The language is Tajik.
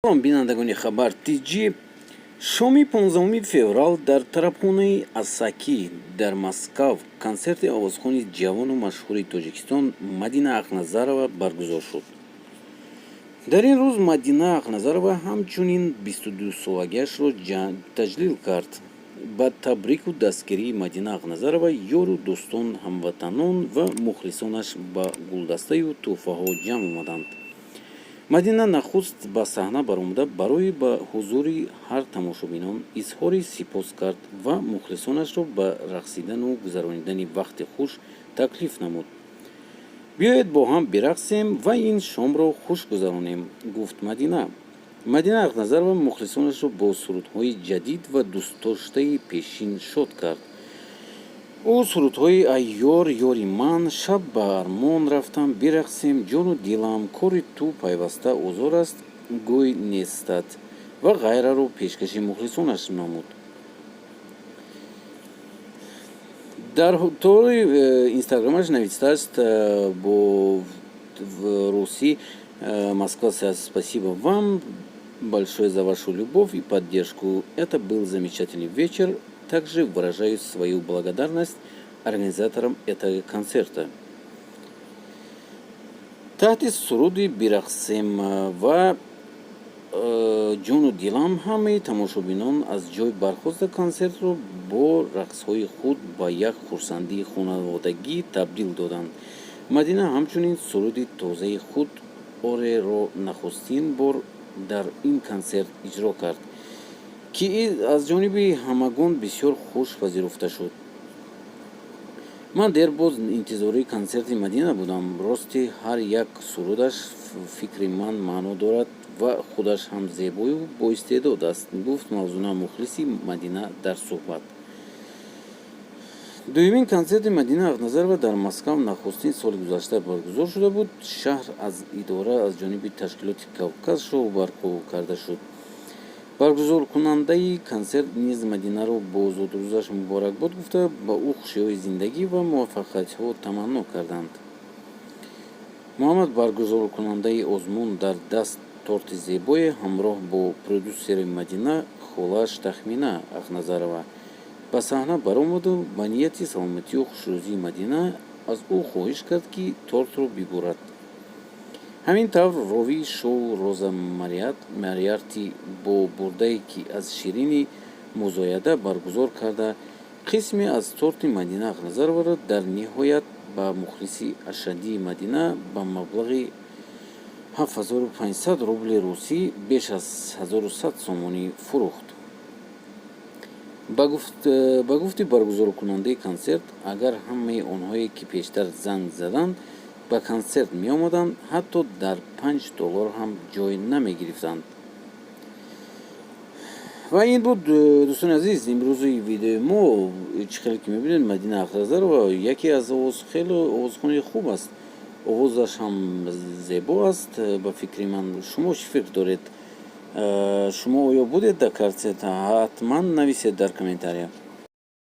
Салом, бинандагони Хабар Тҷ. Шоми 15 феврал дар тарабхонаи «Асакӣ» дар Москав консерти овозхони ҷавону машҳури Тоҷикистон Мадина Ақназарова баргузор шуд. Дар ин рӯз Мадина Ақназарова ҳамчунин 22-солагиашро таҷлил кард. Ба табрику дастгирии Мадина Ақназарова ёру дӯстон, ҳамватанон ва мухлисонаш ба гулдастаю тӯҳфаҳо ҷамъ омаданд. Мадина нахуст ба саҳна баромада, барои ба ҳузури ҳар тамошобинон изҳори сипос кард ва мухлисонашро ба рақсидану гузаронидани вақти хуш таклиф намуд. «Биёед, бо ҳам бирақсем ва ин шомро хуш гузаронем», гуфт Мадина. Мадина Ақназарова мухлисонашро бо сурудҳои ҷадид ва дӯстдоштаи пешин шод кард. Ӯ сурудҳои «Ай ёр, ёри ман», «Шаб ба армон рафтам», «Бирақсем», «Ҷону дилам», «Кори ту пайваста озор аст, гӯй нестат» ва ғайраро пешкаши мухлисонаш намуд. Дар тори инстаграмаш навистааст бо русӣ: «Москва, спасибо вам большое за вашу любовь и поддержку. Это был замечательный вечер. Также выражаю свою благодарность организаторам этого концерта». Таҳти суруди «Бирақсем» ва «Ҷону дилам» ҳамаи тамошобинон аз ҷой бархоста, консертро бо рақсҳои худ ба як хурсандии хонаводагӣ табдил доданд. Мадина ҳамчунин суруди тозаи худ «Ореро» нахустин бор дар ин консерт иҷро кард, ки аз ҷониби ҳамагон бисёр хуш пазируфта шуд. «Ман дербоз интизории консерти Мадина будам. Рости, ҳар як сурудаш фикри ман маъно дорад ва худаш ҳам зебою боистеъдод аст», гуфт Мавзуна, мухлиси Мадина, дар суҳбат. Дуюмин консерти Мадина Ақназарова дар Москав нахустин соли гузашта баргузор шуда буд. Шаҳр аз идора аз ҷониби ташкилоти «Кавказ шоу» барпо карда шуд. Баргузоркунандаи консерт низ Мадинаро бо зодрӯзаш муборакбод гуфта, ба ӯ хушиҳои зиндагӣ ва муваффақиятҳо таманно карданд. Муҳаммад, баргузоркунандаи озмун, дар даст торти зебое ҳамроҳ бо продюсери Мадина, холааш Тахмина Ақназарова, ба саҳна баромаду ба нияти саломатию хушрӯзии Мадина аз ӯ хоҳиш кард, ки тортро бибурад. Ҳамин тавр, ровии шоу Роза Мариарти бо бурдае, ки аз ширини музояда баргузор карда, қисме аз торти Мадина Ақназароваро дар ниҳоят ба мухлиси ашаддии Мадина ба маблағи 7500 рубли русӣ, беш аз 1100 сомонӣ, фурӯхт. Ба гуфти баргузоркунандаи консерт, агар ҳамаи онҳое, ки пештар занг заданд, ба консерт меомаданд, ҳатто дар панҷ толор ҳам ҷой намегирифтанд. Ва ин буд, дӯстони азиз, имрӯзи видеои мо. Чӣ хеле ки мебинед, Мадина Ақназарова яке аз хеле овозхони хуб аст, овозаш ҳам зебо аст. Ба фикри ман, шумо чӣ фикр доред? Шумо оё будед дар консерт? Ҳатман нависед дар комментария.